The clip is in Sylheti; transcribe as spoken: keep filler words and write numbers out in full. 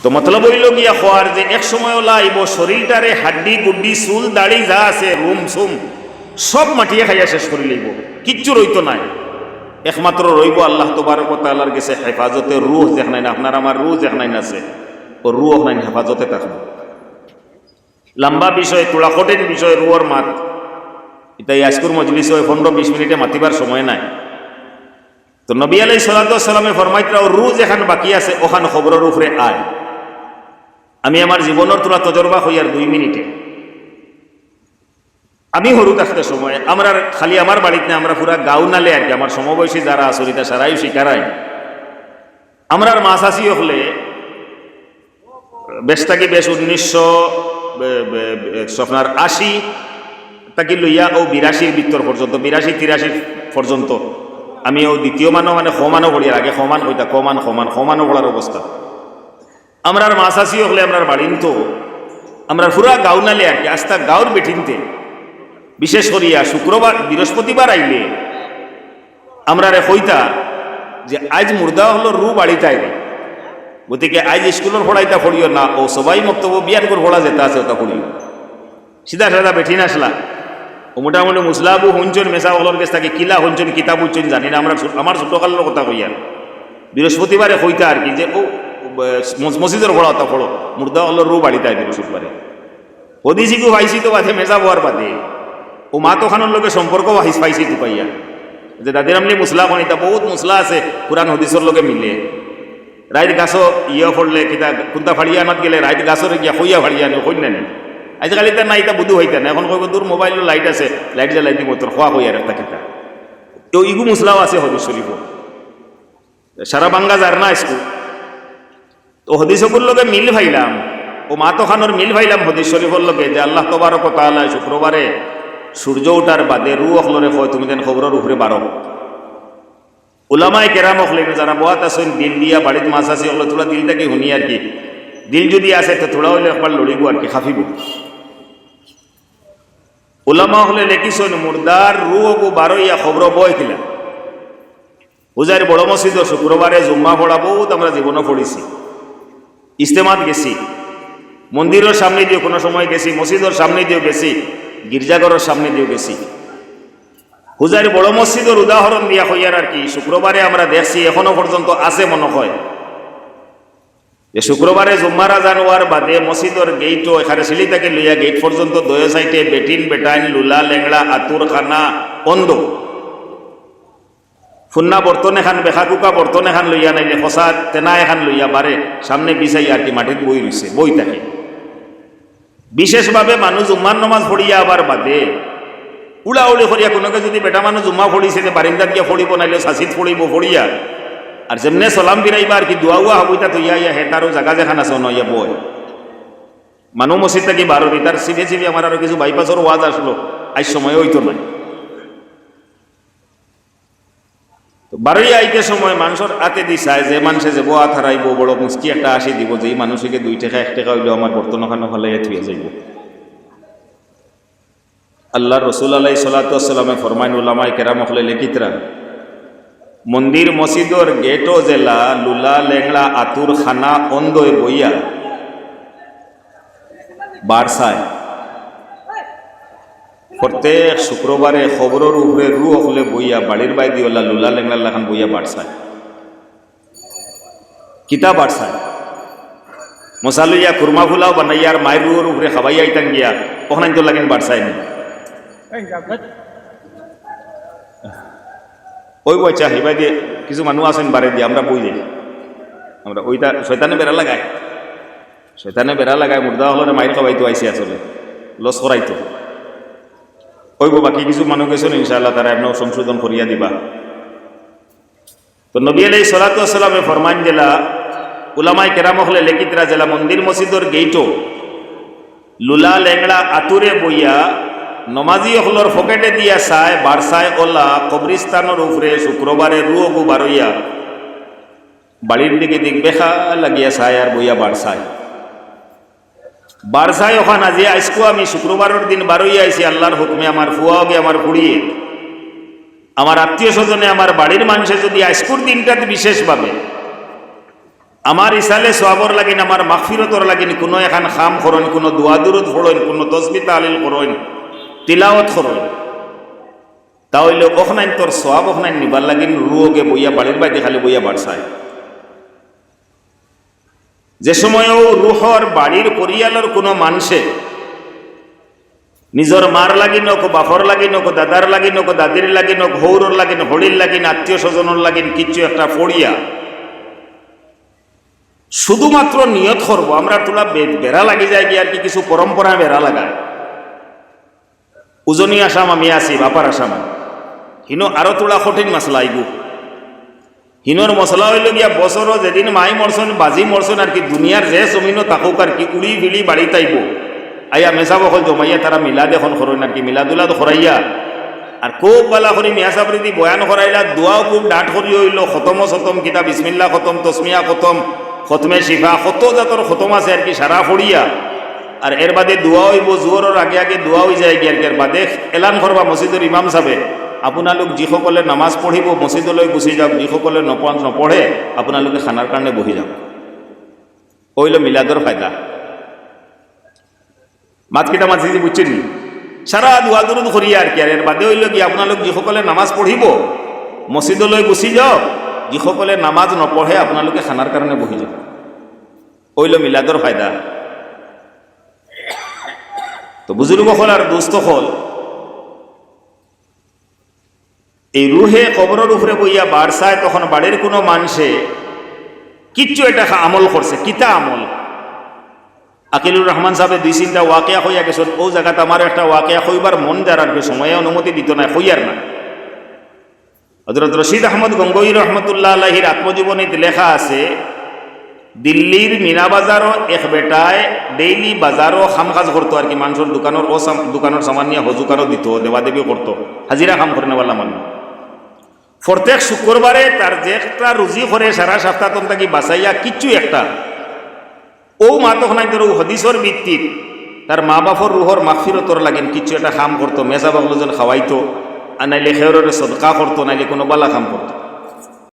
তো মতলব অইলো গিয়া কওয়ার যে এক সময় অলা আইবো, শরীরটারে হাড্ডি গুড্ডি চুল দাড়ি যা আছে রুম সুম সব মাটিয়ে খাইয়া শেষ করি লইবো, কিচ্ছু রইতো নায়। একমাত্র রইবো আল্লাহ তবারক ওয়া তাআলার গেছে হেফাজতে রুহ যেখানাইন, আপনার আমার রুহ যেখানাইন আছে, ও রুহ অখানাইন হেফাজতে থাকবো। লম্বা বিষয়, থুড়া কঠিন বিষয়, রুহর মাত। ইতা ই আইজকুর মজলিসো অউ পনরো বিশ মিনিটে মাতিবার সময় নাই। তো নবী আলাইহিস সালাতু ওয়াস সালামে ফরমাইতরা, "ও রুহ যেখান বাকি আছে, অখান কবরর উপরে আয়।" আমি আমার জীবনর থুড়া তজরবা কইয়ার দুই মিনিটে। আমি হুরু থাকতে সময় আমরার, খালি আমার বাড়িত না, আমরা পুরা গাঁও নালে আর কি, আমার সমবয়সী যারা আছইন, ইতা সারাইও স্বীকার অইন। আমরার মা চাচি অকলে বেশ থাকি বেশ উনিশশো, বে-, বে-, বে-, আপনার আশি থাকি লইয়া অউ বিরাশির ভিতর পর্যন্ত, বিরাশি তিরাশি পর্যন্ত, আমি অউ দ্বিতীয় মানো মানে খ মানো পড়িয়ার, আগে খ মান কইতা, ক মান, খ মান, খ মানো পড়ার অবস্থা। আমরার মা চাচি অকলে আমরার বাড়িন্ত, আমরার পুরা গাঁও নালে আর কি, আস্তা গাঁওর বেটিন্তে, বিশেষ করিয়া শুক্রবার, বৃহস্পতিবার আইলে আমরারে কইতা যে, "আইজ মুর্দা অকলর রুহ বাড়িত আইরে, গতিকে আইজ স্কুলর পড়া ইতা পড়িও না, অউ সবাই মক্তবো বিয়ান কর পড়া যেতা আছে অতা পড়িও।" সিধা সাদা বেটিন আছলা। অউ মোটামুটি মুসলা আবু হুনছইন, মেসাব অকলর গেছ থাকি কিলা হুনছইন, কিতা বুঝছইন জানি না। আমরা ছু-, আমার ছোটকালর কথা কইয়ার, বৃহস্পতিবারে কইতা আর কি যে, "অউ, অউ, মস-, মসজিদর পড়া অতা পড়ো, মুর্দা অকলর রুহ বাড়িত আয় বৃহস্পতিবারে।" হদিস ইগু পাইছি তো বাদে, মেসাব অওয়ার বাদে। অউ মাত অখানর লগে সম্পর্ক পাইছি, পাইছি তো পাইয়া। যে দাদির আমলি মুসলা কইন, ইতা বউত মুসলা আছে, কুরআন হদিসর লগে মিলে। রাইত গাছো ইয়ে পড়লে, কিতা, কুন্তা ফাড়িয়া আনাত গেলে, রাইত গাছরে গিয়া কইয়া ফাড়িয়া আনিও, কইন না নি? আইজকাল ইতা না, ইতা বুধু অইতা না। অখন কইবো, "দূর, মোবাইলো লাইট আছে, লাইট জ্বালাই দিমু, তোর খোয়া কইয়ার একটা কিতা।" তো ইগু মুসলাও আছে হদিস শরীফো। সারা বাঙ্গা যার না আইজকু। তো হদিস অগুর লগে মিল পাইলাম, অউ মাত অখানর মিল পাইলাম হদিস শরীফর লগে যে আল্লাহ তবারক ওয়া তাআলায় শুক্রবারে সূর্য উঠার বাদে রুহ অকলরে কয়, "তুমি যেন কবরর উপরে বারো।" উলামায়ে কেরাম অকলে যারা বওয়াত আছইন, দিল দিয়া বাড়িত মা চাচি অকলে থুড়া দিল থাকি হুনি আর কি, দিল যুদি আছে তো থুড়া অইলে একবার লড়িবো আর কি, কাঁপিবো। উলামা অকলে লেখিছইন, মুর্দার রুহ অগু বারইয়া কবরো বয় কিলা। হুজাইর বড় মসজিদো শুক্রবারে জুম্মা পড়া বউত আমরা জীবনো পড়ছি, ইজতেমাত গেছি, মন্দিরর সামনে দিও কুনু সময় গেছি, মসজিদর সামনে দিও গেছি, গির্জাঘরর সামনে দিও গেছি। হুজাইর বড় মসজিদর উদাহরণ দিয়া কইয়ার আর কি, শুক্রবারে আমরা দেখছি, অখনো পর্যন্ত আছে মনো অয়, যে শুক্রবারে জুম্মার আজান অওয়ার বাদে মসজিদর গেইটো, এখানে সিঁড়ি থাকি লইয়া গেইট পর্যন্ত দুইও সাইডে বেটিন বেটাইন, লুলা লেংড়া, আতুর কানা, অন্ধ, ফুন্না বর্তন এখান, বেখাকুকা বর্তন এখান লইয়া নাইলে ফসা তেনা এখান লইয়া বারে সামনে বিছাইয়া আর কি মাটিত বই রইছে, বই থাকে। বিশেষভাবে মানুষ জুম্মার নমাজ পড়িয়া আবার বাদে উড়াউড়ি করিয়া কুনুকে যুদি বেটা মানুষ জুম্মা পড়িছে, তে বারিন্দাত গিয়া পড়িবো, নাইলে ছাছিত পড়িবো, পড়িয়া আর যেমনে সালাম ফিরাইবা আর কি, দোয়া উয়া হবইতা থইয়া আইয়া হে তারও জাগা যেখান আছে, অনো আইয়া বয়। মানুষ মসজিদ থাকি বারইন, তার সিফে সিফে আমার আরো কিছু বাইপাসর ওয়াজ আছলো, আইজ সময় অইতো নায়। তো বারইয়া আইতে সময় মানষর আতেদি চায়, যে মানষে যে বওয়াত হারাইবো, বড় মুচকি একটা হাসি দিবো, যে ই মানুষে দুই টেকা এক টেকা অইলেও আমার বর্তন অখানো ফালাইয়া থুইয়া যাইবো। আল্লার রসুল আলাইহিস সালাতু ওয়াস সালামে ফরমাইন, উলামায়ে কেরাম অকলে লেখিতরা, মন্দির মসজিদর গেটো যেলা লুলা লেংড়া আতুর কানা অন্ধয় বইয়া বারসায়। প্রত্যেক শুক্রবারে কবরর উপরে রুহ অকলে বইয়া বাড়ির বাইদি অলা লুলা লেংড়ার লাখান বইয়া বারসায়। কিতা বারসায়? মশা লইয়া কুরমা ফুলাও বানাইয়া আর মাইর রুহর উপরে খাবাইয়া আইতাম গিয়া, অখানাইন্তর লাগিন বারসায় নি? অউ বাচ্চা, হিবাদি কিছু মানুষ আছইন বারেদি, আমরা বই যাই। আমরা অইটা শয়তানে বেড়া লাগায়। শয়তানে বেড়া লাগায়, মুর্দা অকলরে মাইর খাবাইতো আইছে আসলে, লস করাইতো। অইবো, বাকি কিছু মানুষ গেছইন, ইনশাআল্লাহ তারা এমনেও সংশোধন করিয়া দিবা। তো নবী আলাইহিস সালাতু ওয়াস সালামে ফরমাইন যেলা, উলামায়ে কেরাম অকলে লেখিতরা যেলা মন্দির মসজিদর গেইটো লুলা লেংড়া আতুরে বইয়া নমাজি অকলর পকেটে দিয়া চায়, বারসায় অলা কবরিস্তানর উপরে শুক্রবারে রুহ অগু বারইয়া বাড়ির দিকে দিক বেখা লাগিয়া চায় আর বইয়া বারসায়। বারসায় অখান আজি আইজকু আমি শুক্রবারর দিন বারইয়া আইছি আল্লার হুকুমে, আমার ফুয়া অগে, আমার ফুড়িয়ে, আমার আত্মীয় স্বজনে, আমার বাড়ির মানষে যুদি আইজকুর দিনটাত বিশেষভাবে আমার ইসালে সওয়াবর লাগিন, আমার মাগফিরতর লাগিন কুনু এখান কাম করইন, কুনু দোয়া দুরুদ পড়ইন, কুনু তসবি তাহলিল করইন, তিলাওয়াত করইন, তা অইলে অখনাইন্তর সওয়াব অখনাইন নিবার লাগিন রুহগে বইয়া বাড়ির বাইদে খালি বইয়া বারছায়। যে সময় অউ রুহর বাড়ির পরিয়ালর কুনু মানষে নিজর মার লাগিন অউক, বাপর লাগিন অউক, দাদার লাগিন অউক, দাদির লাগিন অউক, হউরর লাগিন, হড়ির লাগিন, আত্মীয় স্বজনর লাগিন কিচ্ছু একটা পড়িয়া শুধুমাত্র নিয়ত করবো, আমরার থুড়া বে-, বেড়া লাগি যায়গি আর কি, কিছু পরম্পরায় বেড়া লাগায়। উজনি আসাম আমি আছি, বাপার আসাম। হিনো আরো থুড়া কঠিন মাসলা আইবো। হিনোর মসলা অইলো গিয়া বছরো যেদিন মাই মরছইন, বাজি মরছইন আর কি, দুনিয়ার যে জমিনো থাকউক আর কি, উড়ি ফিরি বাড়িত আইবো। আইয়া মেসাব অকল জমাইয়া তারা মিলাদ এখন করইন আর কি, মিলাদুলাদ করাইয়া। আর খুব বালা করি মিয়া সাবরেদি বয়ান করাইলা, দোয়াও খুব ডাট করি অইলো, খতমো সতম কিতা, বিসমিল্লা খতম, তসমিয়া খতম, খতমে শিফা, কত জাতর খতম আছে আর কি, সারা পড়িয়া। আর এর বাদে দোয়া অইবো, জোহরর আগে আগে দোয়া অই যায়গি আর কি। এর বাদে এলান করবা মসজিদর ইমাম সাবে, "আপনালোক যিসকলে নামাজ পঢ়িব, মছজিদলৈ গুচি যাওক, যিসকলে নপঢ়-, নপঢ়ে, আপোনালোকে খানাৰ কাৰণে বহি যাওক।" অইলো মিলাদর ফায়দা। মাত কিতা মাতছি বুঝছইন নি? সারা দোয়া দুরুদ করিয়া আর কি। আর এর বাদে অইলো কি, "আপনালোক যিসকলে নামাজ পঢ়িব, মছজিদলৈ গুচি যাওক, যিসকলে নামাজ নপঢ়ে, আপোনালোকে খানাৰ কাৰণে বহি যাওক।" অইলো মিলাদর ফায়দা। তো বুজুর্গ অকল আর দোস্ত অকল, এই রুহে কবরর উপরে বইয়া বারছায়, তখন বাড়ির কুনু মানষে কিচ্ছু একটা খা-, আমল করছে। কিতা আমল? আকিলুর রহমান সাবে দুই তিনটা ওয়াকিয়া কইয়া গেছইন, অউ জাগাত আমারও একটা ওয়াকিয়া কইবার মন যার আর কি, সময়ে অনুমতি দিত নায়, কইয়ার না। হযরত রশিদ আহমদ গঙ্গোহী রহমতুল্লাহ আলাইহির আত্মজীবনীত লেখা আছে, দিল্লির মিনা বাজারো এক বেটায় ডেইলি বাজারো কাম কাজ করতো আর কি, মানষর দোকানর, ও সাম-, দোকানর সামান নিয়া হজুকারো দিত, দেওয়া দেবি করতো, হাজিরা কাম করেনেওয়ালা মানুষ। প্রত্যেক শুক্রবারে তার যে একটা রুজি করে সারা সপ্তাহ তন থাকি বাঁচাইয়া কিচ্ছু একটা, অউ মাত অখনাইন্তর অউ হদিসর ভিত্তিত তার মা বাপর রুহর মাগফিরতর লাগিন কিচ্ছু একটা কাম করতো, মেসাব অকলজন খাওয়াইতো, আর নাইলে খেয়ররে সদকা করতো, নাইলে কুনু বালা কাম করতো।